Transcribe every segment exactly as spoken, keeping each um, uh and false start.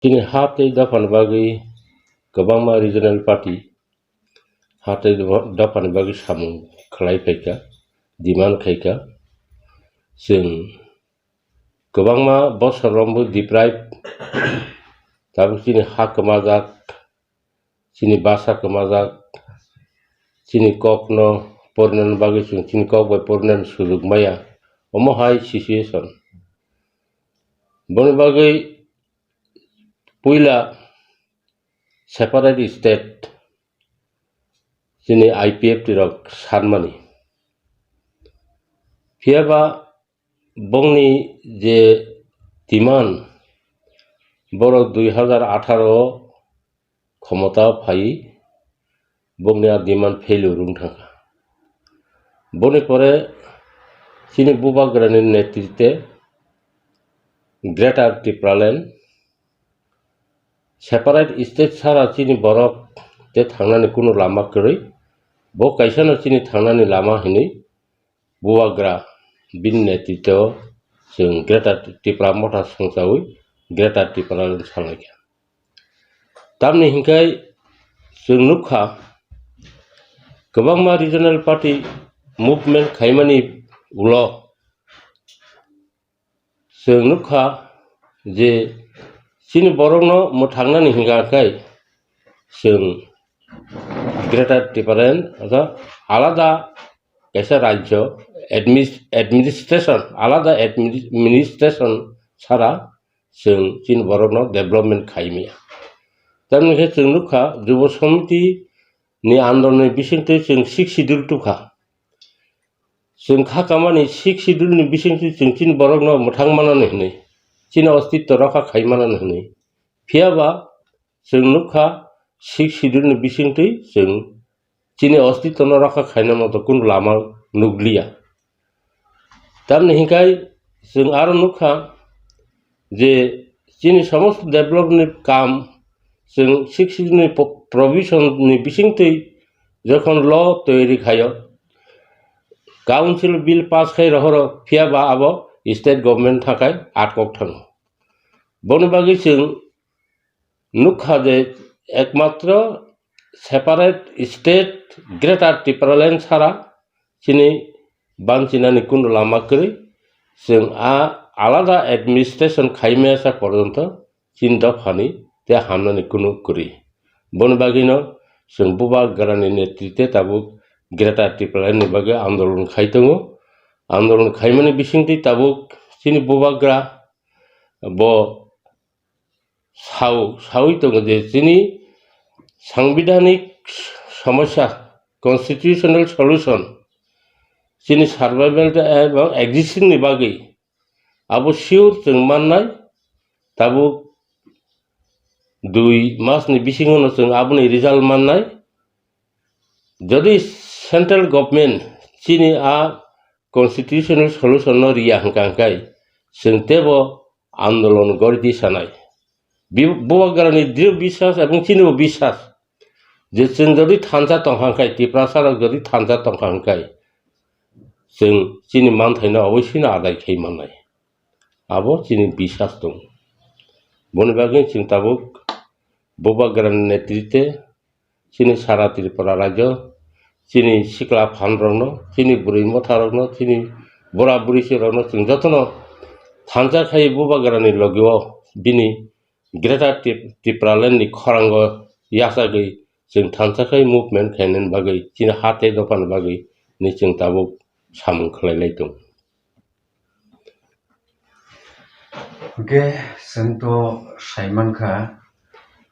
Chini ha tei dophani bagwi kwbangma regional party ha tei dophani bagwi samung khlai phaikha, demand khaikha. Chwng kwbangma bosor romwi deprive, tabuk chini ha kwmajak, chini basa kwmajak, chini kokno porinani bagwi chwng chini kok bai porinani sujuk maya, omo hai situation. Boni bagwi puila separate state chini I P F T rok sanmani. Phiyaba bongni je demand, borok dui hazar atharo o khomota phai, bongni a demand failure wng thangkha. Boni pore chini bubagrani netritwe Greater Tipraland separate state sara chini borok te thangnani kunu lama kwrwi, bo kaisano chini thangnani lama hinwi bubagra bini netritwo chwng Greater Tipra Motha songchawi Greater Tipraland salaikha. Tamni hinkhai chwng nukha, kwbangma regional party movement khaimani ulo chwng nukha je chini borokno mwthangnani hinka khe chwng Greater Tipraland oro alada kaisa rajyo adminis-, administration, alada adminis-, administration sara chwng chini borokno development khaimaya. Tamni khe chwng nukha Jubo Samiti ni andoloni bisingtwi chwng sixth schedule tukha. Chwng kha kamani sixth schedule ni bisingtwi chwng chini borokno mwthang manani hwnwi, chini ostitto rokha khai manani hwnwi. Phiyaba chwng nukha sixth schedule ni bisingtwi chwng chini ostitto no rokha khaina moto kunu lama nukliya. Tamni hinkhai chwng aro nukha je chini somosto development ni kam chwng sixth schedule ni po-, provision ni bisingtwi jokhon law toyari khaio, council bill pass khai rohoro, phiyaba abo state government thakai atkok thango. Boni bagwi chwng nukha je ekmatro separate state Greater Tipraland sara chini banchinani kunu lama kwrwi, chwng a alada administration khaimaya sa porjonto chini dophani tei hamnani kunu kwrwi. Boni bagwino chwng bubagrani netritwe tabuk Greater Tipraland ni bagwi andolon khai tongo. Andolon khaimani bisingtwi tabuk chini bubagra bo sao, saui tongo je chini sangbidhanik somosya, constitutional solution, chini survival tei ebong existence ni bagwi abo sure chwng mannai, tabuk dui mas ni bisingo no chwng aboni result mannai. Jodi central government chini a constitutional solution no riya hwnkha hwnkhe chwng teibo andolon gordi sanai. Bi-, bubagrani drio biswas ebong chinibo biswas je chwng jodi thansa tongkha hwnkhe, Tiprasa rok jodi thansa tongkha hwnkhe, chwng chini manthaino oboisino adai khai mannai. Abo chini biswas tong. Boni bagwi chwng tabuk bubagrani netritwe chini sara Tripura rajyo, chini sikla phan rokno, chini bwrwi motha rokno, chini bura bwrwi si rokno chwng jotono thansa khai bubagrani logio bini Greater Tip-, Tipraland ni khorango yachagwi chwng thansa khai movement khainani bagwi chini ha tei dophani bagwi ni chwng tabuk samung khlai lai tongo. Hwnkhe chwng to saimankha,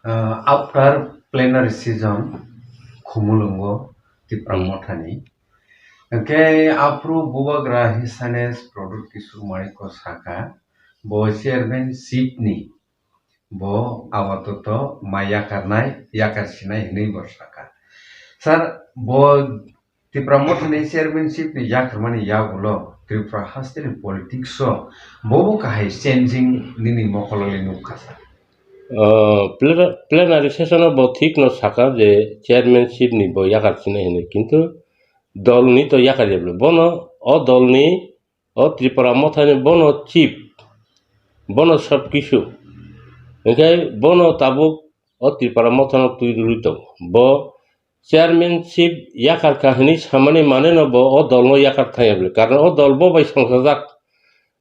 ah, after plenary session Khumulwngo Tipra Hmm. Mothani. Hwnkhe aphuru bubagra His Highness Pradyot Kishore Manikya sakha, bo chairmanship ni bo apatoto ma yakarnai, yakar sinai hinwi bo sakha. Sir, bo Tipra Mothani chairmanship ni yakarmani yagulo Tripura hasteni politics o bobo kahai changing nini mokololi nukha sir. Ah, plena-, plenary session o bo thik no sakha je chairmanship ni bo yakar sinai hinwi, kintu dol ni to yakar ya bwle. Bono o dol ni O Tripura Mothani bono chief, bono sob kisu. Hwnkhe bono tabuk o Tripura mothano twi rwui tongo. Bo chairmanship yakar kha hwnwi samani mane no bo o dol no yakar thangya bwle. Karon o dol bo bai songchajak.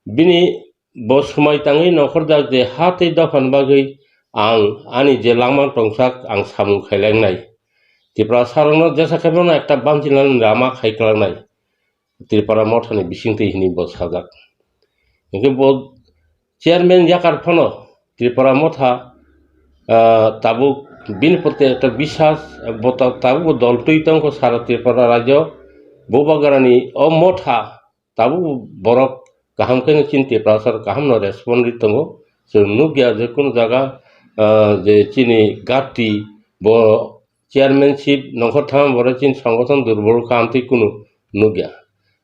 Bini bo swmai tangwi nongkhorjak je ha tei dophani bagwi ang ani je langma tongsak ang samung khailangnai. Tiprasa rokno jesa khe bono ekta banchilani lama khai kwlangnai. Tripura mothani bisingtwi hwnwi bo sajak. Hwnkhe bo chairman yakar phano Tripura motha, ah, tabuk bini proti ekta biswas, bo ta-, tabuk bo dol twi tongkho sara Tripura rajyo. Bubagrani o motha tabuk borok kaham khe chini Tiprasa kaham no respond ri tongo. Chwng nukya je kunu jaga, ah, je chini gati bo chairmanship nongkhor thama borok chini songothon durbol kha amtwi kunu nukya.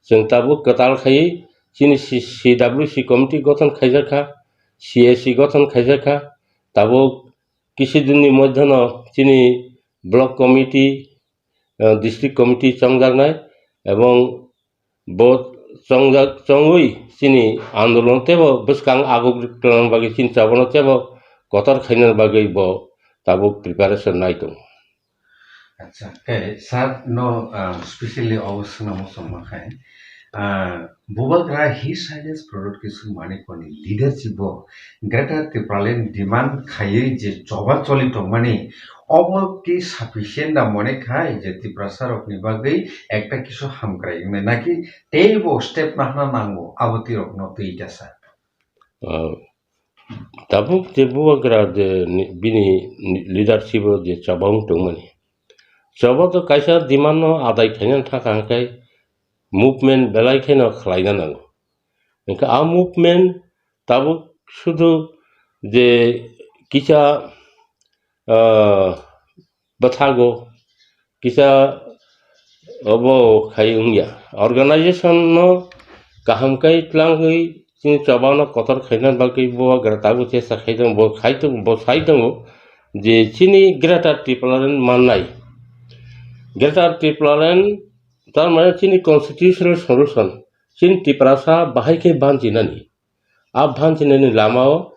Chwng tabuk kwtal khaiwi chini C-, C W C committee gothon khaijakha, C A C gothon khaijakha, tabuk kisi dinni moddhono chini block committee, eh, district committee chongjaknai, ebong bo chongjak, chongwi chini andolon teibo bwskang aguk rwna bagwi chini chabano teibo kotor khaina bagwi bo tabuk preparation nai tongo. Acha, khe sir no, ah, specially obo swnamo chongma khai, ah, Bubagra Hill Riders Product Kisu Manikoni leadership bo Greater Tipraland demand khaiwi je choba choli tongmani, obo ki sufficient da mone khai je Tiprasa rokni bagwi ekta kisu hamkrai wngnai, naki teibo step nahna nango, abo tirokno twi kasa? Ah, tabuk je Bubagra je ni, bini ni leadership o je choba wng tongmani, choba to kaisa demand no adai khaina thangkha hwnkhe movement belai kheno khlaina nango. Hwnkhe a movement tabuk sudu je kisa, ah, bwthago kisa obo khai wngya. Organization no kaham khe tlangwi chini choba no kotor khaina bagwi bo gra tabuk chesta khai tongo, bo khai tongo, bo sai tongo je chini Greater Tipraland mannai. Greater Tipraland tar mane chini constitutional solution, chini Tiprasa bahai khe banjinani. A bhansinani lamao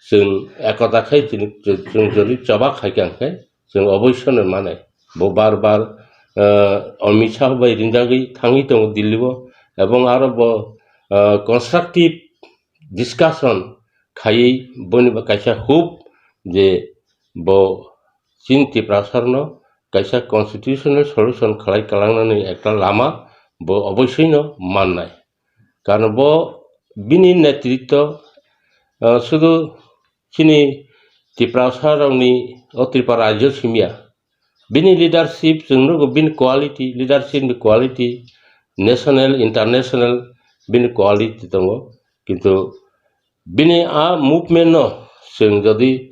chwng ekota khai chini, chwng jodi choba khai kha hwnkhe chwng oboisyono manai. Bo bar bar, eh, Amit Shah bai rinjagwi thangwi tongo Delhi o, ebong aro bo, eh, constructive discussion khaiwi boni bo kaisa hope je bo chini Tiprasarno kaisa constitutional solution khlai kwlangnani ekta lama bo oboisyono mannai. Karon bo bini netritwo, ah, sudu chini Tiprasa rokni o Tripura rajyo simya. Bini leadership chwng nugo, bini quality, leadership ni quality, national, international bini quality tongo. Kintu bini a movement no chwng jodi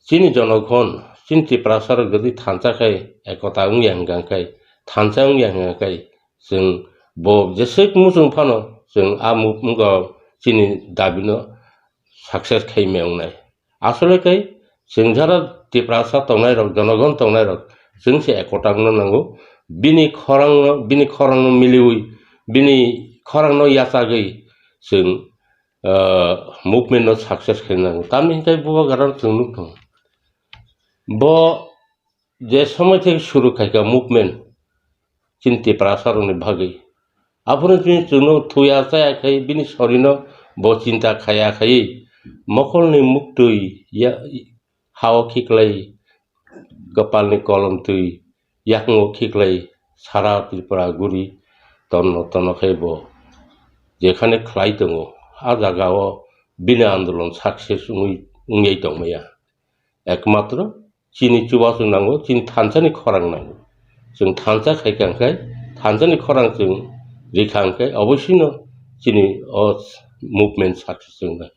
chini jonogon, chini Tiprasa rok jodi thansa khai ekota wngya hwnkha khai, thansa wngya hwnkha khai, chwng bo jeswk muchung phano chwng a muk-, wngkha chini dabi no success khai maya wngnai. Asole khai chwng jara Tiprasa tongnai rok, jonogon tongnai rok, chwng se ekota wngna nango. Bini khorang no, bini khorang no miliwi, bini khorang no yachagwi chwng ah, movement no success khaina nango. Tamni hwnkhe Bubagrano chwng nuk tongo. Bo je somoi theke suru khaikha movement, chini Tiprasa rokni bagwi. Aphuru chini chwngno thuya chaya khai, bini sorino bo chinta khaya khai, mokolni muktwi ya, hao khiklai, kwpalni kolom twi yakung o khiklai sara Tripura guri tonno tonno khe bo jekhane khlai tongo, a jaga o bini andolon success wngwi, wngwi tongmaya. Ekmatro chini chubachu nango, chini thansa ni khorang nango. Chwng thansa khai kha hwnkhe, thansa ni khorang chwng rikha hwnkhe, oboisino chini o movement success wngnai.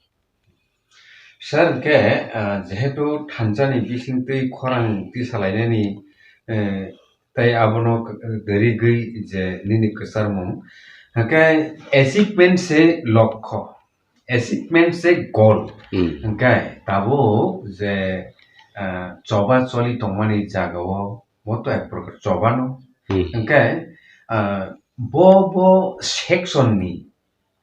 Sir, hwnkhe, ah, jehetu thansa ni bising twi khorang tisalainani, eh, tei abono k-, kwrwigwi je nini kwcharmung, hwnkhe achievement se lokho, achievement se goal. Hmm. Hwnkhe tabuk je, ah, choba choli tongmani jagao bo to ek prokar chobano. Hmm. Hwnkhe, ah, bo, bo section ni,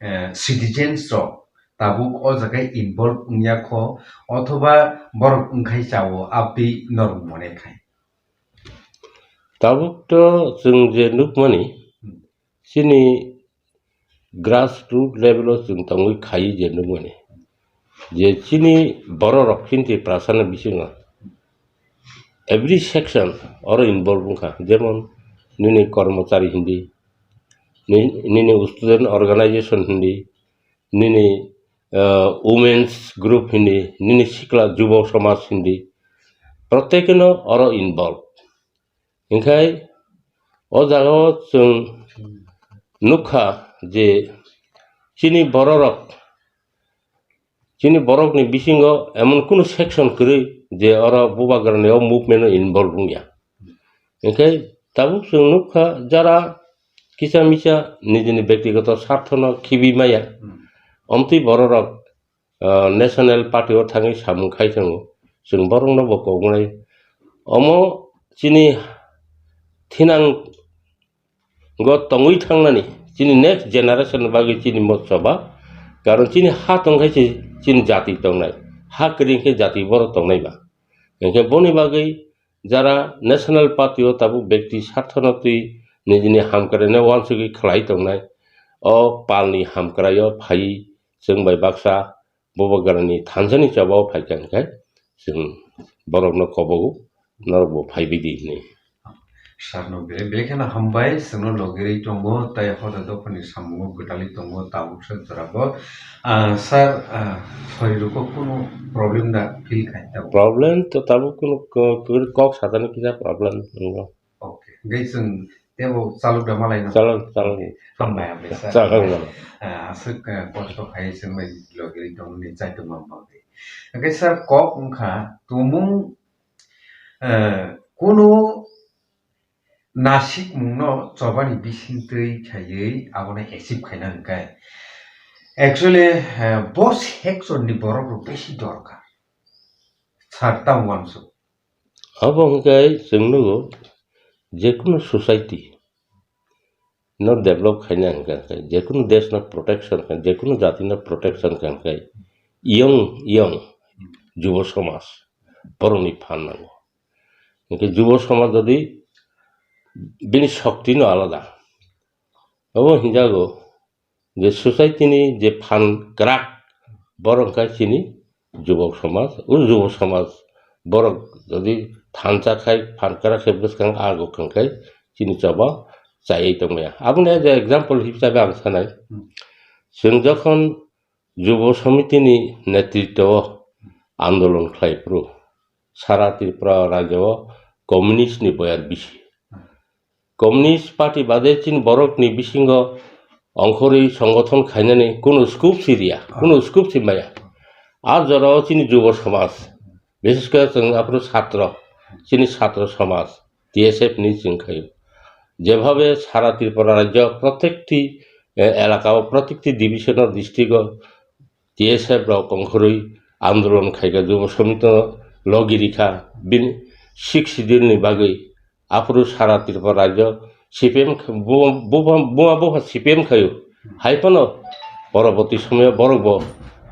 eh, citizens rok tabuk o jaga involve wngya kho, othoba borok wngkhai chao, abdi norok mone khai. Tabuk to chwng je nukmani, Hmm. chini grassroot level o chwng tongwi khaiwi je nukmani, je chini bororok chini Tiprasani bisingo every section oro involve wngkha, jemon nini kormochari hindi, ni-, nini student organization hindi, nini, ah, women's group hindi, nini sikla jubo somaj hindi, protekeno oro involve. Hinkhe o jagao chwng nukha je chini bororok, chini borokni bisingo emon kunu section kwrwi je oro bubagrani o movement o involve wngya. Hinkhe tabuk chwng nukha jara kisa misa nijini bektigoto sarthono khibi maya, Hmm. omtwi bororok ah, national party o thangwi samung khai tongo, chwng borokno bo kok wngnai. Omo chini thinang go tongwi thangnani, chini next generation ni bagwi chini mo choba, karon chini ha tongkhe se chini jati tongnai, ha kwrwi khe jati borok tongnai ba. Hinkhe boni bagwi jara national party o tabuk bekti sarthono twi nijini hamkraino uansugwi khlai tongnai, o palni hamkraio phaiwi chwng bai baksa bubagrani thansani chobao phaikha hinkhe chwng borokno kobogo, norokbo phaibaidi hinwi. Sarno belai belai kheno hambai, chwngno logirwi tongo, tei hoda dophani samungo gwdalwi tongo, tabuksa jorabo. Ah, sir, ah, sorry, ruko kunu problem da feel khai tabuk? Problem to tabuk kunu ko-, ko-, kok satani kisa problem wngkha. Okay. Hingke chwng tebo chalok da malai no? Chalok, chalok. Hambai, hambai, sir. Chalok, chalok. Ah, aswk, ah, kosto khai chwng bai logirwi tongmani chaitok mang bagwi. Hingke sir, kok wngkha tumung, eh, kunu nasikmungno chobani bisingtwi khaiwi abono achieve khaina hingkhe. Actually, eh, bo section ni borok rok besi dorkar. Sir, tamo uansuk. Abo hwnkhe chwng nugo, jekunu society no develop khaina hwnkha khe, jekunu desh no protection kha, jekunu jati no protection kha khe, young, young jubo somaj borokni phan nango. Hwnkhe jubo somaj jodi bini shokti no alada, abo hinjago je society ni je phan kwrak, borok wngkha chini jubok somaj. O jubok somaj borok jodi thansa khai, phan kwrak khe bwskang ago khwng khai chini choba chayai tongmaya. Aboni je example hisabe ang sanai, Hmm. chwng jokhon jubo samiti ni netritwo o andolon khlai phuru sara Tripura rajyo o communist ni boyar bisi. Communist Party bade chini borokni bisingo ongkhorwi songothon khainani kunu scope si riya, kunu scope si maya. A jorao chini jubo somaj, bises kore chwng aphuru satro, chini satro somaj, T S F ni chwng khaio. Jebhabe sara Tripura rajyo protekti, eh, elaka o, protekti division o, district o T S F rok ongkhorwi andolon khaikha, jubo samiti no logi rikha, bini sixth schedule ni bagwi. Aphuru sara Tripura rajyo C P M khe-, bu-, bu-, buma bupha C P M khaio. Hai phano poroboti somoyo borokbo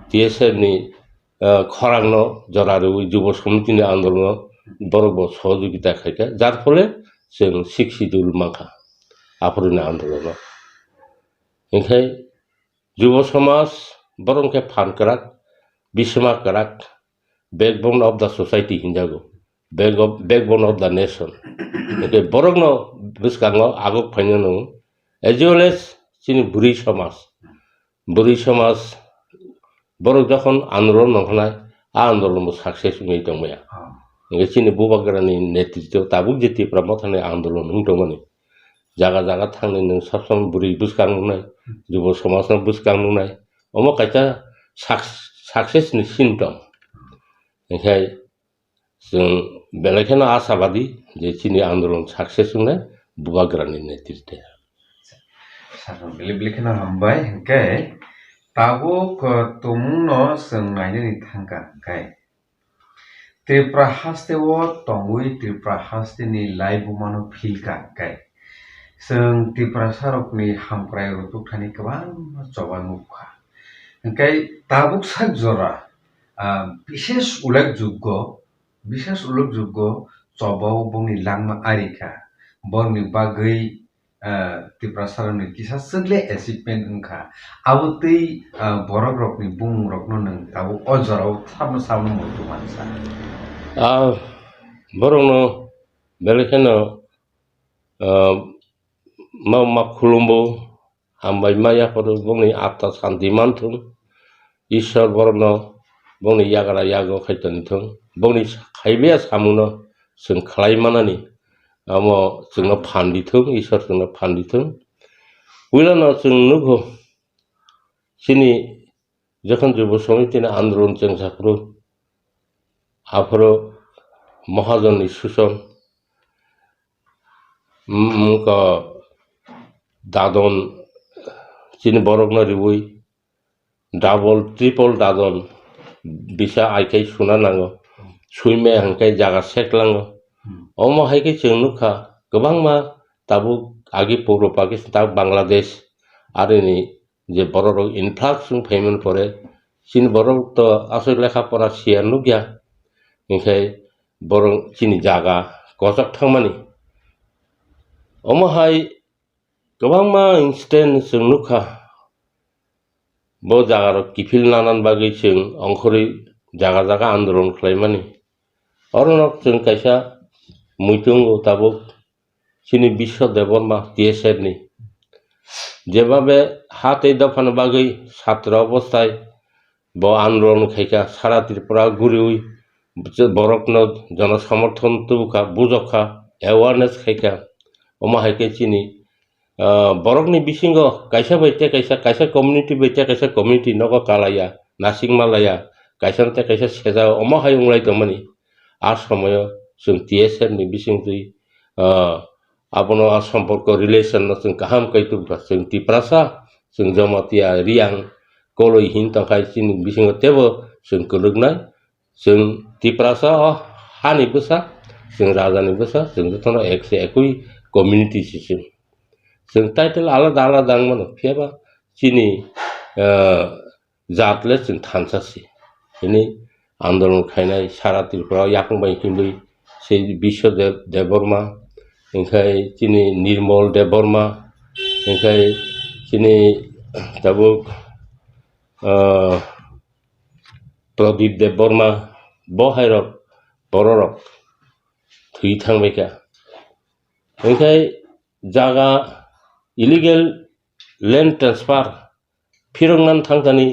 T S F ni, eh, khorangno jora rwui jubo samiti ni andolono borokbo sohojogita khaikha, jar phole chwng sixth schedule mankha aphuruni andolono. Hinkhe jubo somaj borok khe phan kwrak, bisima kwrak, backbone of the society hinjago, back of, backbone of the nation. Hinkhe borokno bwskango aguk phaina nango, as well as chini bwrwi somaj, bwrwi somaj borok jokhon andolon nongkhnai, a andolon bo success wngwi tongmaya. Hinkhe chini bubagrani netritwo tabuk je Tipra Mothani andolon wng tongmani, jaga jaga thangni nwng sab samai bwrwi bwskang nuknai, jubo somajno bwskang nuknai, omo kaisa suc-, success ni symptom. Hinkhe chwng belai kheno ashabadi je chini andolon success wngnai bubagrani netritwe. Sakno bili bili kheno hambai, hinkhe tabuk, uh, tumungno chwng nainani thangkha, hinkhe Tripura haste o tongwi Tripura haste ni laibuma no philkha, hinkhe chwng Tiprasa rokni hamkrai rwtwk thani kwbangma choba nukha. Hwnkhe tabuk sak jora, ah, bishesh ullekjoggo, bishesh ullekjoggo chobao bongni langma ari kha. Bongni bagwi, ah, Tiprasarokni kisa chwkle achievement wngkha. Abo tei, ah, borokrokni bumungrokno nwng tabuk o jorao sabo sabo muitu mansa. Ah, borokno belai kheno, ah, ma, ma khulumbo, hambai ma yapharo bongni atma santi manthung. Ishwar borokno bongni yagra yago khai tongthung. Bongni khaibe samungno chwng khlai manani amo chwngno phan dithung, Ishwar chwngno phan dithung. Puilano chwng nukgo, chini jokhon Jubo Samiti ni andolon chwng saphuru, aphuru Mahajon ni suson, mm, ko dadon chini borokno riwi double, triple dadon bisa aikai suna nango, suime hwnkhe jaga seklango. Hmm. Omo hai khe chwng nukha kwbangma tabuk agi puro Pakistan, tabuk Bangladesh arini je borok rok influx wng phaimani pore, chini borok to aswk lekha pora siya nukya, hinkhe borok chini jaga kochok thangmani. Omo hai kwbangma incident chwng nukha, bo jaga rok kiphil nanan bagwi chwng ongkhorwi jaga jaga andolon khlaimani. Oro nok chwng kaisa muitungo tabuk chini Biswa Debbarma T S F ni, jebabe ha tei dophani bagwi satra obostai bo andolon khaikha, sara Tripura guriwi borokno jono somorthon tubukha, bujokha, awareness khaikha. Omo hai khe chini, ah, borokni bisingo kaisa bai tei kaisa, kaisa community bai tei kaisa community nogo kalaiya, nasing malaiya, kaisa tei kaisa seja omo hai wnglai tongmani. A somoyo chwng T S F ni bisingtwi, ah, abono a somporko relation no chwng kaham kai tubukha. Chwng Tiprasa, chwng Jamatia, Riang, Koloi hin tongkhai chini bisingo teibo chwng kwlwknai. Chwng Tiprasa o hani bwsa, chwng rajani bwsa, chwng jotono ek se ekui community se chwng. Chwng title alada alada wng mano, phiyaba chini, ah, jat le chwng thansa se. Hini andolon khainai sara Tripura o yakung bai himwi se Biswa Deb-, Debbarma, hinkhe chini Nirmal Debbarma, hinkhe chini tabuk, ah, Pradip Debbarma, bo hai rok, borok rok thwi thangbai kha. Hinkhe jaga illegal land transfer phiroknani thangthani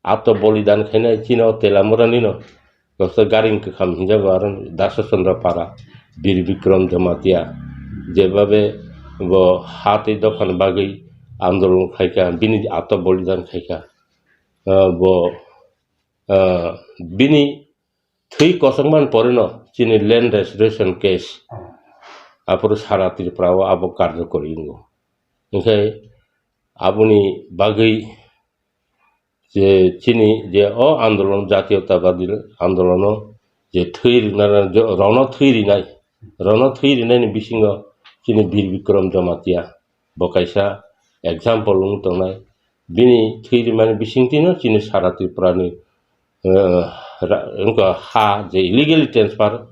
atma bolidan khainai chini o Telamurani no, kosto Garing Kwkham hinjago aro Dasachandra Para, Bir Bikram Jamatia, jebabe bo ha tei dophani bagwi andolon khaikha, bini atma bolidan khaikha, ah, bo, ah, bini thwi kosokmani porino chini land restoration case aphuru sara Tripura o abo karjokori wngo. Hinkhe aboni bagwi je chini je o andolon, jatiyotabadi andolono je thwi rinai, rono thwi rinai, rono thwi rinaini bisingo chini Bir Bikram Jamatia bo kaisa example wng tongnai. Bini thwi rimani bisingtwino chini sara Tripurani, eh, ra-, wngkha ha je illegally transfer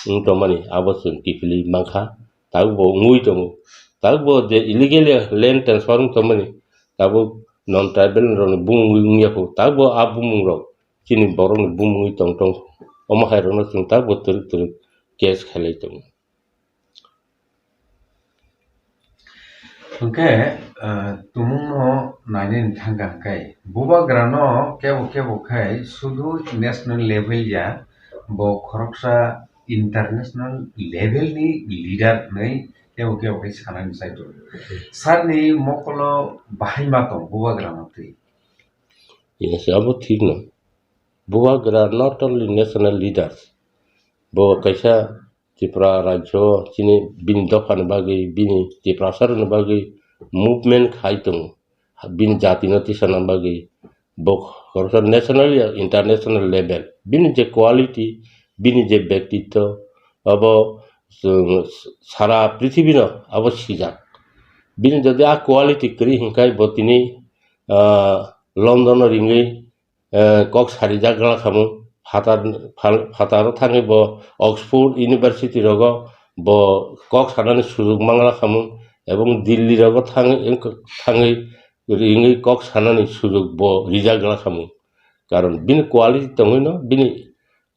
wng tongmani, abo chwng kiphilwi mankha, tabukbo wngwi tongo. Tabukbo je illegally land transfer wng tongmani, tabuk non tribal rokni bumung wngwi wngya kho, tabukbo a bumung rok chini borokni bumung wngwi tong tong, omo hai rokno chwng tabukbo twrwk twrwk case khailai tongo. Hwnkhe, ah, tumungno nainani thangkha hwnkhe, bubagrano kebo kebo khai sudu national level ya, bo khoroksa international level ni leader hwnwi kebo kebo khai sanani chai tongo. Sir ni mokolo bahai ma tong bubagrano twi? Yes, abo thik no. Bubagra not only national leaders, bo kaisa Tripura rajyo chini bini dophani bagwi, bini Tiprasarokni bagwi movement khai tongo. Bini jatino tisana bagwi bo khoroksa national ya international level bini je quality, bini je bektitto, abo, um, sara prithibino abo sijak. Bini jodi a quality kwrwi hwnkhe bo tini, ah, London o ringwi eh, kok sarijak gla khamung, phatar, phal-, phataro thangwi bo Oxford University rogo bo kok sanani sujuk mangla khamung, ebong Delhi rogo thangwi, thangwi ringwi kok sanani sujuk bo rijak gla khamung. Karon bini quality tongwino, bini,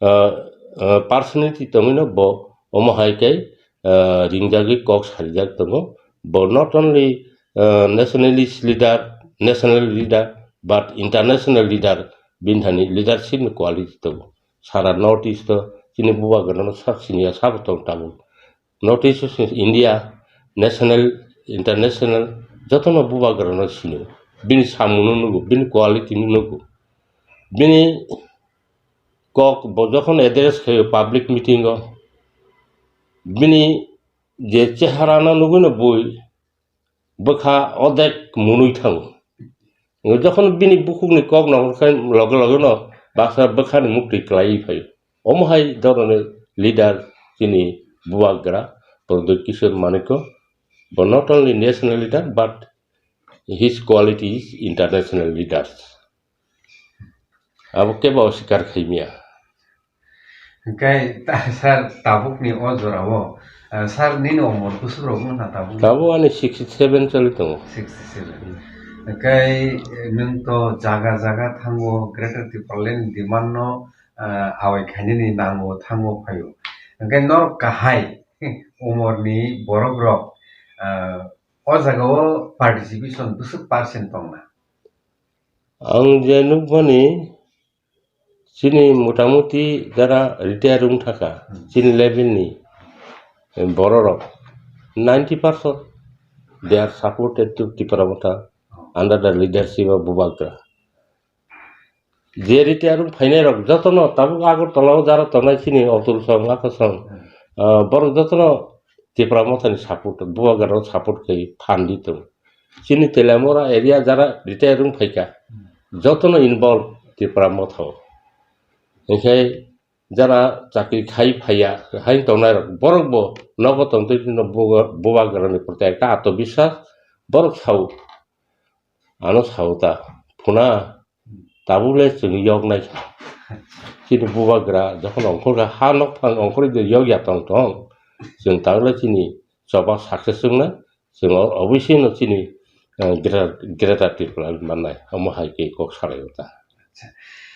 ah, ah, personality tongwino bo omo hai khe, ah, ringjagwi kok sarijak tongo. Bo not only, ah, nationalist leader, national leader, but international leader, bini thani leadership ni quality tongo. Sara North East o chini bubagrano sak siniya sabo tong tabuk. North East, India, national, international, jotono bubagrano sino. Bini samungno nugo, bini quality no nugo. Bini kok bo jokhon address khayo public meeting o, bini je cheharano nugwino bui bwkha odek munui thango. Jokhon bini bukhukni kok nongkhorkhe loge loge no baksa bwkhani muktwi kwlaiwi phaio. Omo hai dhoroner leader chini bubagra Pradyot Kishore Manikya, bo not only national leader but his quality is international leaders. Abo kebo osikar khaimya. Hwnkhe ta-, sir, tabukni o jorao, ah, sir, nini omor bwswk rok wngkha tabuk? Tabuk ani sixty seven choli tongo. Sixty seven. Hwnkhe, eh, nwng to jaga jaga thango, Greater Tipraland demand no, ah, awai khainani nango thango phaio. Hwnkhe norok kahai omorni borok rok, ah, o jagao participation bwswk percent tongna? Ang je nukmani, chini motamuti jara retire wng thaka, Hmm. chini level ni, eh, bororok ninety percent they are supported to Tipra Motha Oh. under the leadership of Bubagra. Je retire wng phainai rok jotono tabuk Agartala o jara tongnai chini Atul song, Akha song, Hmm. ah, borok jotono Tipra Motha ni support, Bubagra support khai phan di tongo. Chini Teliamura area jara retire wng phaikha, jotono involve Tipra Motha o. Hinkhe jara chakri khai phaiya, hai tongnai rok, borok bo nogo tongtwi no buga-, Bubagra ni proti ekta atmobiswas borok sao. Ano sao ta, phuna tabuk le chwng yok nai kha. Chini Bubagra jokhon ongkhorkha, ha nok phang ongkhorwi de yok ya tong tong, chwng tabuk le chini choba success wng nai. Chwng o-, obviously no chini, eh, Greater, Greater Tipraland mannai, omo hai khe kok salai o ta. Acha.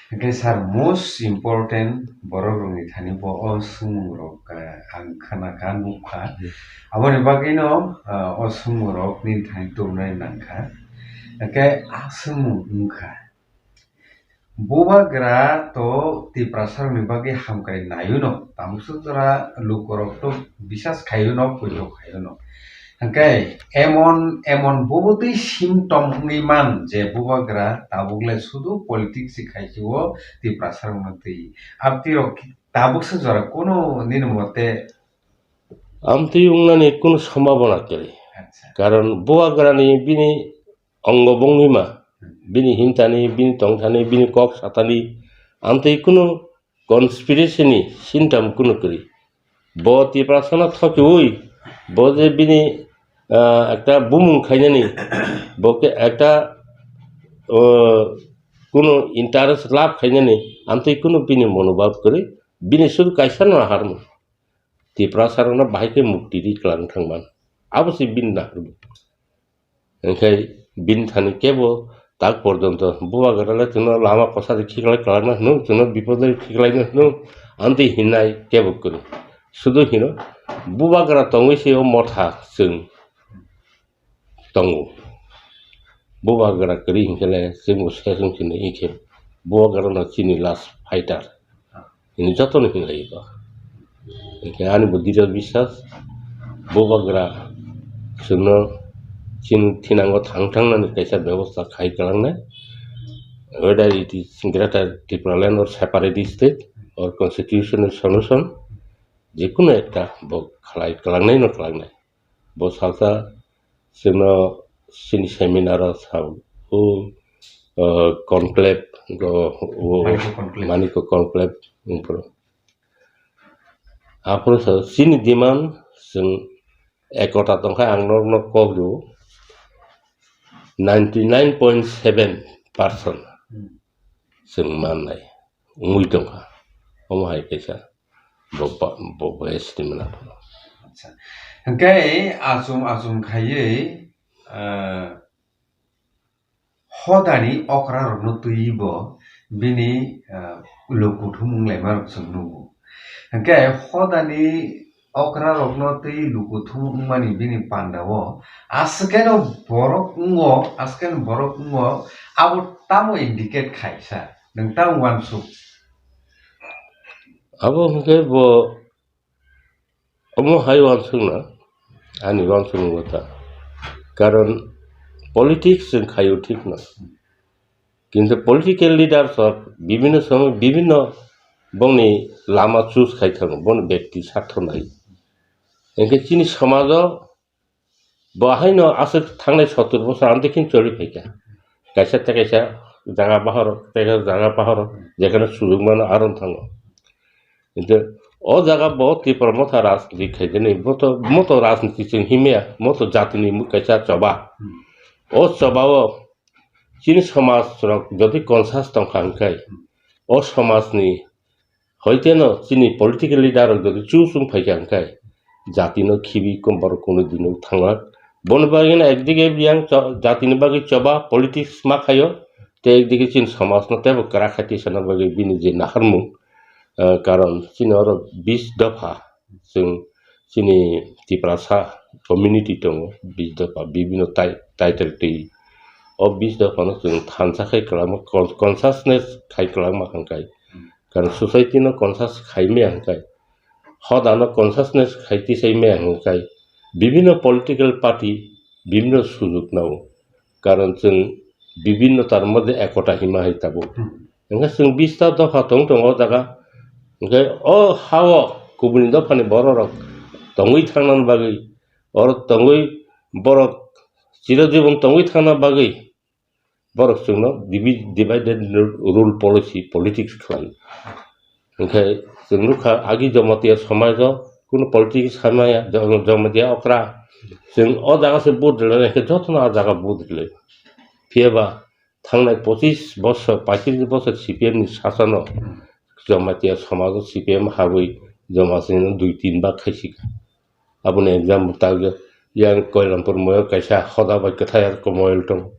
Hwnkhe sir, most important borok rokni thani bo o swngmung rok, eh, ang khna kha, nuk kha. Hmm. Aboni bagwi no, eh, o swngmung rok nini thani tubunai nang kha. Hwnkhe a swngmung wng kha, Bubagra to Tiprasa rokni bagwi hamkrai naio no, tamo suk jora lukorok to bisas khaio no, poito khaio no. Hwnkhe emon, emon bubutwi symptom wngwi man je Bubagra tabuk le sudu politics se khai se o Tiprasa rokno twi. Abtwi rok tabuk se jora kunu nini mote Amtwi wngnani kunu sombhabona kwrwi. Acha. Karon Bubagrani bini ongo bongwima, bini himtani, bini tongthani, bini kok satani, amtwi kunu conspiracy ni sintam kunu kwrwi. Bo Tiprasano thokiwi, bo je bini, ah, ekta bumung khainani, bo khe ekta, oh, kunu interest lab khainani, amtwi kunu bini monobhab kwrwi, bini sudu kaisa no harmo. Tiprasa rokno bahai khe mukti ri kwlang thangman. Abo se bini naharmung. Hwnkhe bini thani kebo tak porjonto Bubagra le chwngno lama kosa ri khiklai kwlangna hwnwi, chwngno bipod ri khiklaina hwnwi, amtwi hinai kebo kwrwi. Sudu hino Bubagra tongwi se o motha chwng tongo. Bubagra kwrwi hinkhe le chwngbo se wng sini hinkhe Bubagrano chini last fighter. Hini jotono hinlai ba. Hinkhe ani bo dida biswas, Bubagra chwngno chini thinango thang thangnani kaisa bebosta khai kwlangnai. Whether it is Greater Tipraland or separate state or constitutional solution, jekunu ekta bo khlai kwlangnai no kwlangnai. Bo salsa chwngno chini seminar o sa o, o, conclave go, o, Manikya conclave. Manikya conclave wngphuru. Aphuru sa chini demand chwng ekota tongkha ang norokno kok rw ninety nine point seven percent. Hmm. chwng mannai wngwi tongkha. Omo hai kaisa bo ba-, bo baya sini mwnakha. Acha. Hwnkhe achum achum khaiwi, ah, hodani okrarokno twiwi bo bini, ah, lukuthum wnglaima rok chwng nukgo. Hwnkhe hodani okrarokno twi lukuthum wngmani bini pandao aswkeno borok wngo, aswkeno borok wngo, abo tamo indicate khaisa? Nwng tamo uansuk? Abo hwnkhe bo omo hai uansukna, ani uansukmung ta. Karon politics chwng khaio thik no. Kintu political leaders rok bibhinno somoy bibhinno bongni lama choose khai thango, bono bekti sartho nai. Hwnkhe chini somajo bo haino aswk thangnai sottor bosor amtwi khin choli phaikha. Kaisa tei kaisa jaga bahor, tei kaisa jaga bahor, jekheno sujok mano aro thango. Kintu o jaga bo Tipra Motha rajniti khaikhe ni, bo to, mo to rajniti chwng himya, mo to jatini kaisa choba. O choba o chini somaj rok jodi conscious tongkha hwnkhe, o somajni hoiteno chini political leader rok jodi choose wng phaikha hwnkhe, jatino khibi kom borok kunu dino thanglak. Boni bagwino ekdike yang cho-, jatini bagwi choba politics ma khaio, tei ekdike chini somajno teibo kwrak khai tisana bagwi bini je naharmung, eh, karon chini oro bis dopha chwng chini Tiprasa community tongo, bis dopha bibhinno tai-, title twi. O bis dophano chwng thansa khai kwlangma, con-, consciousness khai kwlangma hwnkhai. Karon society no conscious khai maya hwnkhai, hodano consciousness khai tisai maya hwnkhai, bibhinno political party bibhinno sujok nao. Karon chwng bibhinno tar moddhe ekota hima hai tabuk. Hmm. Hwnkhe chwng bista dopha tong tongo o jaga. Hwnkhe o ha-o kubuni dophani bororok tongwi thangnani bagwi, oro tongwi borok chirojibon tongwi thangna bagwi borok chwngno divi-, divide and rule policy, politics khlai. Hwnkhe chwng nukha agi Jamatia somajo kunu politics hamaya, Jam-, Jamatia okra. Chwng o jaga se vote rwlainai khe jotono a jaga vote rwlai. Phiyaba thangnai pochis bosor, paitris bosor C P M ni sasano Jamatia somajo C P M habwi Jamatia no dui tin bak khaisika. Aboni example ta yang Koilampur moyol kaisa hoda bai kwthai ar ko moyol tong.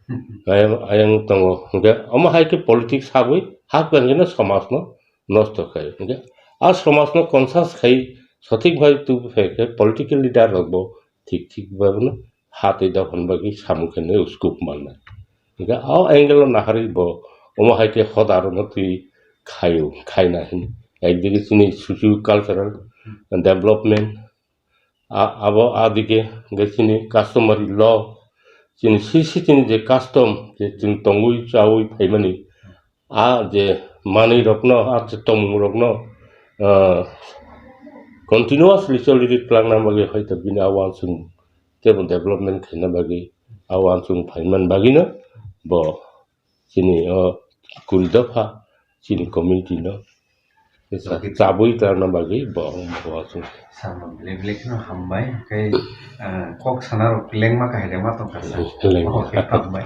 Ayang, ayang tongo. Hwnkhe omo hai khe politics habwi hak bangino somajno nosto khai. Hwnkhe a somajno conscious khai sothik bai tu phai khe political leader rok bo thik thik bai no ha tei dophani bagwi samung khe nai scope mannai. Hwnkhe o angle o naharwi bo omo hai khe hoda rokno twi khaio, khaina hin. Ekdigi chini socio cultural development, a-, abo adigi hwnkhe chini customary law, chini sisi chini je custom je chwng tongwi chawi phaimani, a je manwi rokno, a je tongmung rokno, ah, continuously choli ri twlangna bagwi hoito bini a uansukmung teibo development khaina bagwi a uansukmung phaimani bagwino bo chini o kuri dopha chini community no Tei sa chabwi tangna bagwi bo, bo aswk. Sama belai belai kheno hambai, tei, ah, kok sana rok lengma kahai lengma tongkha sa. Lengma. Oh, khe hambai.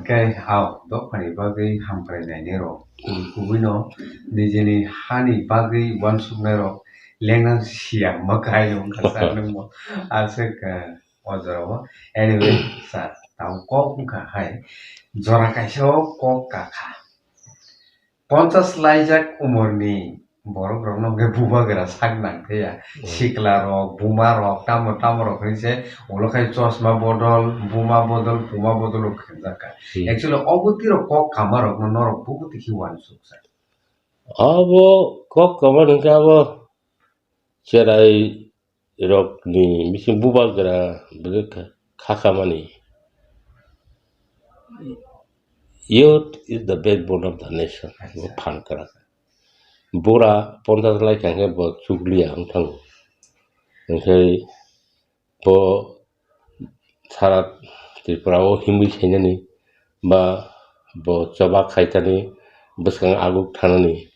Tei hao dophani bagwi hamkrai nainai rok. Kubui no nijini hani bagwi uansuknai rok lengna siyang ma kahai wngkha sa nungmo. Aswk, ah, o jora o. Anyway, sa tamo kok wngkha hai. Jora kaisa o kok kakha. Ponchas laijak umorni borok rokno hwnkhe bubagra sak nang thaya. Hmm. Sikla rok, buma rok, tamo tamo rok hinwi se ulo khai chosma bodol, buma bodol, buma bodol rok khenjak kha. Hmm. Actually, obo tiro kok kama rokno norok bubuti khe uansuk sa. Abo kok kama hwnkhe abo cherai rokni bising bubagra bwrwk kha, kha khamani. Youth is the backbone of the nation. Bo phan kwrak. Bura ponchas lai kha hwnkhe bo chukliya wng thango. Hwnkhe bo sara Tripura o himwi khainani ba bo choba khaitani bwskang aguk thanani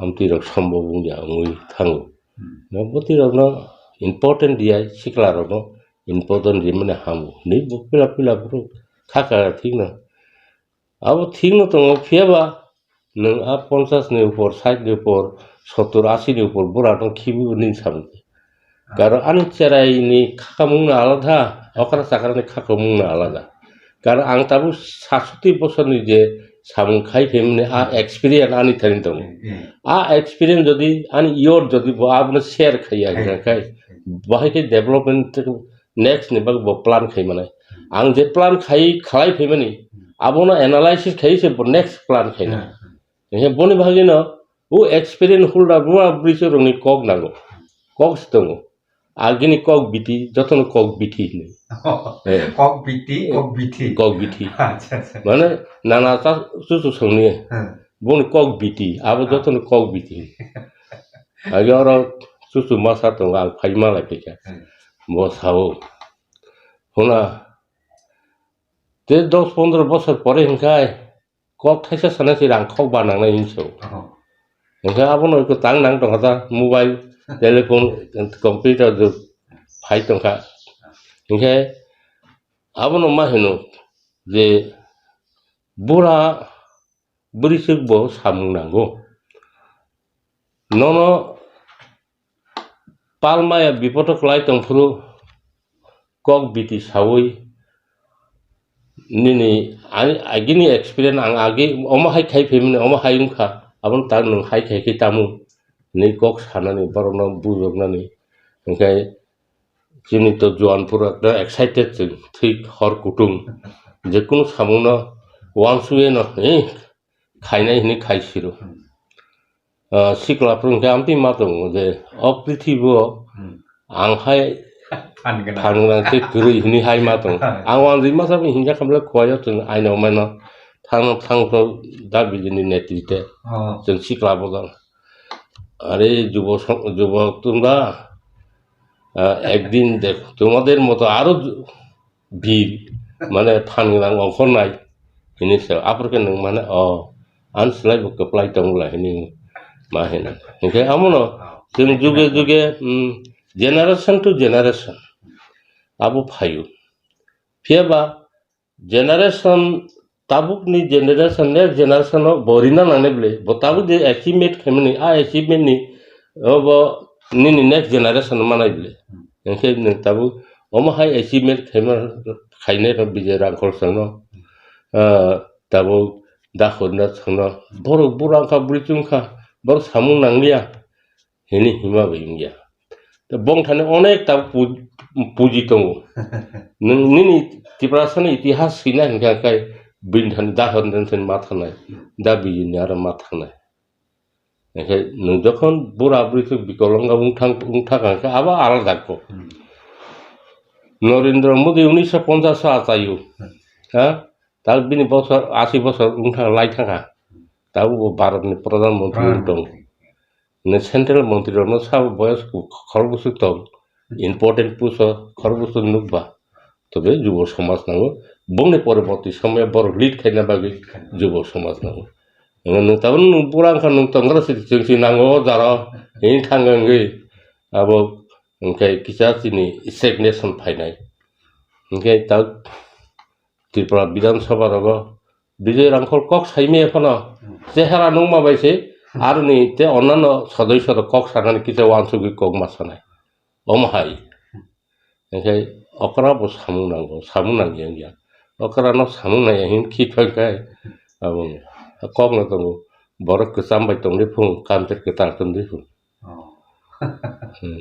amtwi rok sombo wngya wngwi thango. Hmm. No bwtwi rokno important diya sikla rokno important rimani hamu hinwi bo pila pila bwrwk kha kha thikno. Abo thikno tongo phiyaba Nwng a ponchas ni upor, sait ni upor, sottur, asi ni upor bura no khibi bo nini samung. Karon ani cherai ni khakamung no alada, okra chakra ni khakamung no alada. Karon ang tabuk sat soti bosor ni je samung khai phaimani a experience ani thani tongo. Hmm. A experience jodi ani youth jodi bo abono share khaiya hingkha khai, bahai khe development next ni bagwi bo plan khai manai. Ang je plan khai khalai phaimani, abono analysis khai se bo next plan khaina. Hmm. Hingkhe boni bagwino o experience holder buma bwrwi rokni kok nango. Kok se tongo. Agini kok biti, jotono kok biti hinwi. Eh. Kok biti, kok biti. Kok biti. Acha, acha. Mane nana ta chuchu songni. Hmm. Boni kok biti, abo jotono kok biti. Agi oro chuchu masa tongo, ang phai malai phaikha. Hmm. Bo sao. Huna, te dos pondro bosor pore hinkhai, kok thaisa sana se rang khok ba nangnai hinwi sao. Oh. Hingkhe abono eko tang nang tongkha ta, mobile, telephone, computer jwk phai tongkha. Hingkhe abono ma hino je bura bwrwi swk bo samung nango. Nono palmaya bipodo kwlai tongphuru kok biti sawi nini ani agini experience ang agi omo hai khai phaimani omo hai wngkha abono tak nwng hai khai khe tamo hinwi kok sanani borokno bujoknani hwnkhe chini to juan pura ekdom excited chwng thwi hor kutung je kunu samungno uansugwi no hi khainai hinwi khai siro. Hmm. Ah, sikla phuru hwnkhe amtwi ma tongo je, o prithibi o hmm ang hai phan gwnang. Phan gwnang se kwrwi hinwi hai ma tongo. Ang uanjwi masa bo hinjak khamle kuaio chwng aino maino thang thang to da bijini netrite. Oh. Chwng sikla bodol. Are jubo song-, jubo tunda, ah, ekdin dekh, tumader moto aro ju-, bir, mane phan gwnang ongkhornai hinwi se, aphuru khe nwng mane, o, ani slai bo kwplai tong bwla hinwi ma hino. Hinkhe amono chwng juge juge, mm, generation to generation abo phaio. Phiya ba generation, tabukni generation, next generation o bo rina nangnai bwle, bo tabuk je achievement khaimani, a achievement ni, o bo nini next generation o manai bwle. Hinkhe nwng tabuk omo hai achievement khaima, khainai rok Bijay Rangkhol songno, ah, tabuk Dakhornath songno, borok bura wngkha, bwrwi chwngkha, borok samung nangliya. Hini hima bai wngya. Tei bongthani onek ta pu-, puji tongo. Nwng nini Tiprasani itihas swina hinkha khe bini thani da hwn den sen ma thanai, da bijini aro ma thanai. Hinkhe nwng jokhon bura bwrwi khe bikolonga wngthang, wngthang kha khe abo alada kok. Hmm. Narendra Modi unisho ponchash o achaio. Hmm. Ha? Tabuk bini bosor, ashi bosor wngthang lai thangkha. Tabuk bo Bharatni Pradhan Mantri wng tong. Pradhan Mantri. Hwnwi central mantri rokno sabo boyos khorokbwswk tong, important post o khorokbwswk nukba, tobe jubo somaj nango, bongni poroborti somoyo borok lead khaina bagwi jubo somaj nango. Nwng tabuk nwng bura wngkha nwng tongra si chwngsi nango o jaro hini thangwi abo hwnkhe kisa chini stagnation phainai. Hwnkhe ta Tripura Bidhan Sabha rogo Bijay Rangkhol kok saimaya phano chehara nukma bai se aroni tei onnano sodosyo rok kok sanani kisa uansugwi kok ma sanai. Omo hai. Hinkhe okra bo samung nango, samung nangya wngya. Okra no samung nangya hin khi thoi khai abo kok no tongo. Borok kwcham bai tongdi phung, kamchwlwi kwtal tongdi phung. Oh. Hmm.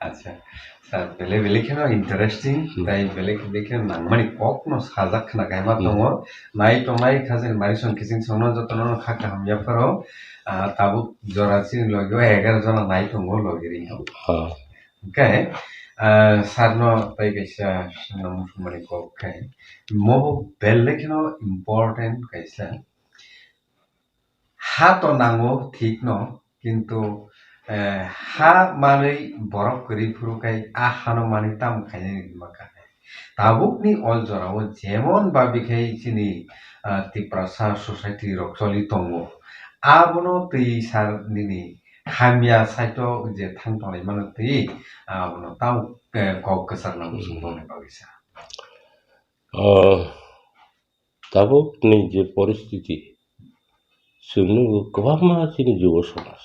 Acha, sir, belai belai kheno interesting, hmm, tai belai belai kheno nangmani kokno sajak khna kaima, hmm, tongo. Nai tongnai kha chini Marisong Kiching songno jotono kha kaham yapharo, ah, tabuk jora chini logi o egaroh jona nai tongo logi ri. Ah. Hwnkhe, ah, sir no tai kaisa swngna muchungmani kok khai. Mobo belai kheno important kaisa. Ha to nango thik no, kintu, eh, ha manwi borok kwrwi phuru khai a hano manwi tamo khainani hwnma kha hai. Tabukni o jorao jemon babi khai chini, ah, Tiprasa society rok choli tongo, abono twi sar nini hamya saito je thang tonglai mano twi, abono tamo, eh, kok kwchak nango chwng tongni bagwi sa. Oh. Tabukni je poristiti, Chwng nugo kwbangma chini jubo somaj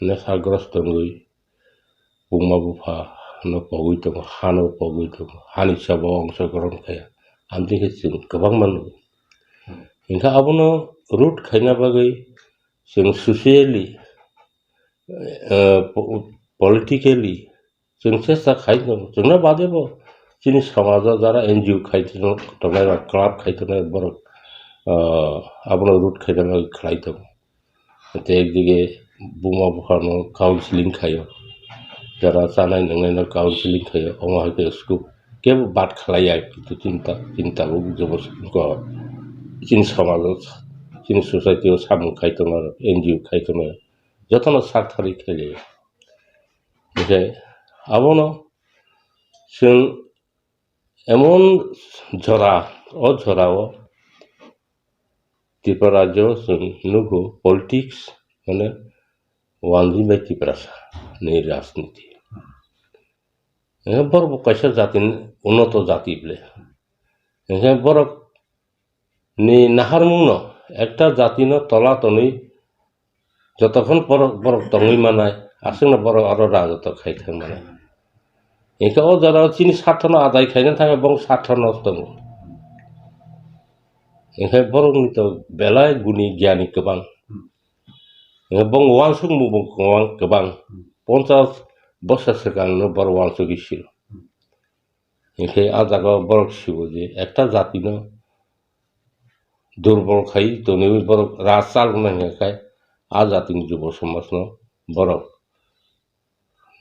nesagrosto wngwi buma bupha no pogwi tongo, hano pogwi tongo, hani sabo ongsogrohon khaiya. Amtwi khe chwng kwbangma nugo. Hinkhe abono root khaina bagwi chwng socially, eh, po-, politically chwng chesta khai tongo. Chwngno bade bo chini somajo jara N G O khai tongnai rok, club khai tongnai borok, ah, abono root khaina bagwi khlai tongo. Tei ekdige buma buphano counseling khaio, jara chanai nwngnai no counseling khaio, omo hai khe scope kebo bad khlai ya, kintu chini ta, chini tabuk jobor ko chini somajo, chini society o samung khai tongnai rok, N G O khai tongnai rok, jotono sak thari khlai ya. Hinkhe abono chwng emon jora, o jorao Tripura rajyo chwng nugo politics, mane, wanjwi bai Tiprasa ni rajniti. Hinkhe borok bo kaisa jati, unnoto jati bole. Hinkhe borok ni naharmungno ekta jatino tola tonwi jotokhon borok, borok tongwi manai, aswkno borok aro rajotw khai thang manai. Hinkhe o jorao chini sarthono adai khaina thangwi bong sarthono tongo. Hinkhe borokni to belai guni gyani kwbang. Hinkhe bong uansukmung bo kwbang, kwbang. Ponchas bosa swkangno borok uansugwi siro. Hinkhe a jagao borok sibo je ekta jatino durbol khai tonwi borok raj chalokna hinkhe a jatini jubo somajno borok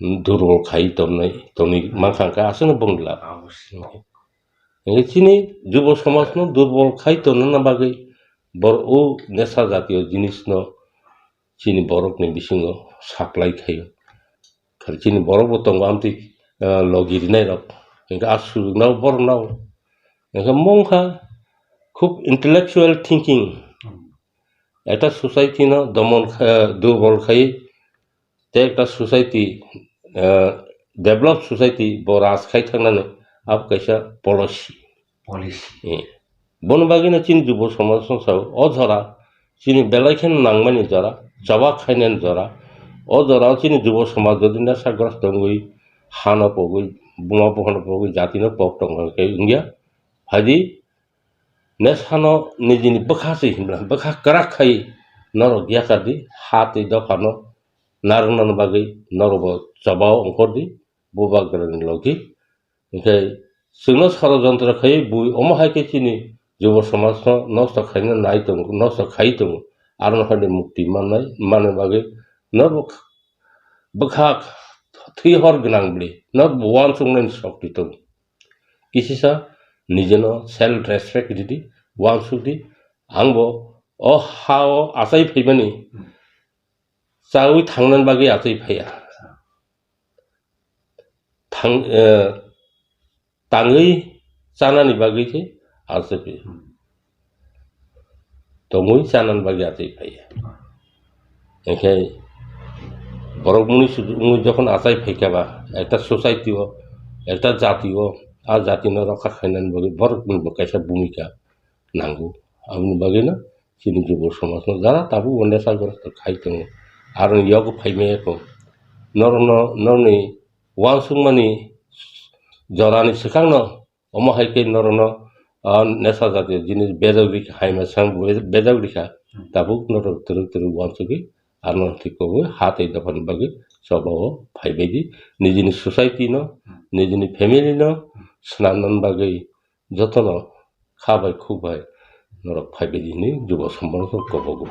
durbol khai tonwi, tonwi mankha hinkhe aswkno bongni lab. Hinkhe chini jubo somajno durbol khai tonna bagwi borok o nesa jatiyo jinisno chini borokni bisingo supply khaio. Khari chini borok bo tongo amtwi, ah, logi rinai rok. Hinkhe a sujuknao boroknao. Hinkhe mongkha khub intellectual thinking. Ekta society no domon kha-, durbol khai, tei ekta society, ah, develop society bo raj khai thangnani abo kaisa policy. Policy. Eh. Bono bagwino chini jubo somajno sao, o jora, chini belai kheno nangmani jora, choba khainani jora, o jorao chini jubo somaj jodi nesagrosto wngwi, hano pogwi, buma buphano pogwi, jatino pok tongkha khe wngya, phaidi nesano nijini bwkha se himla, bwkha kwrak khai norok yakardi, ha tei dophano narwknani bagwi norokbo chobao ongkhordi, bubagrani logi. Hinkhe chwngno sorojontro khaiwi bui omo hai khe chini jubo somajno nosto khaina nai tongo, nosto khai tongo. Aroni phaidi mukti mannai, manna bagwi norok bwkha thwi hor gwnang bwlwi, norok bo uansuknani shokti tongo. Kisisa nijeno self respect ridi, uansukdi, angbo o ha-o achai phaimani chawi thangnani bagwi achai phaiya. Thang, eh, tangwi chanani bagwi se achai phaiya. Tongwi chanani bagwi achai phaiya. Hinkhe borok muni sudu wngwi jokhon achai phaikha ba, ekta society o, ekta jati o, a jatino rokha khainani bagwi borokni bo kaisa bhumika nango. Aboni bagwino chini jubo somajno jara tabuk bo nesagrosto khai tongo. Aroni yogo phaimaya kho. Norokno, norokni uansukmani jorani swkangno omo hai khe norokno, ah, nesa jatiyo jinis bejak rikha, hai masa bejak rikha. Tabuk norok twrwk twrwk uansugwi arno thikogwi ha tei dophani bagwi chobao phaibaidi. Nijini society no, nijini family no swnamnani bagwi jotono kha bai khuk bai norok phaibaidi hinwi jubo somajno kobogo.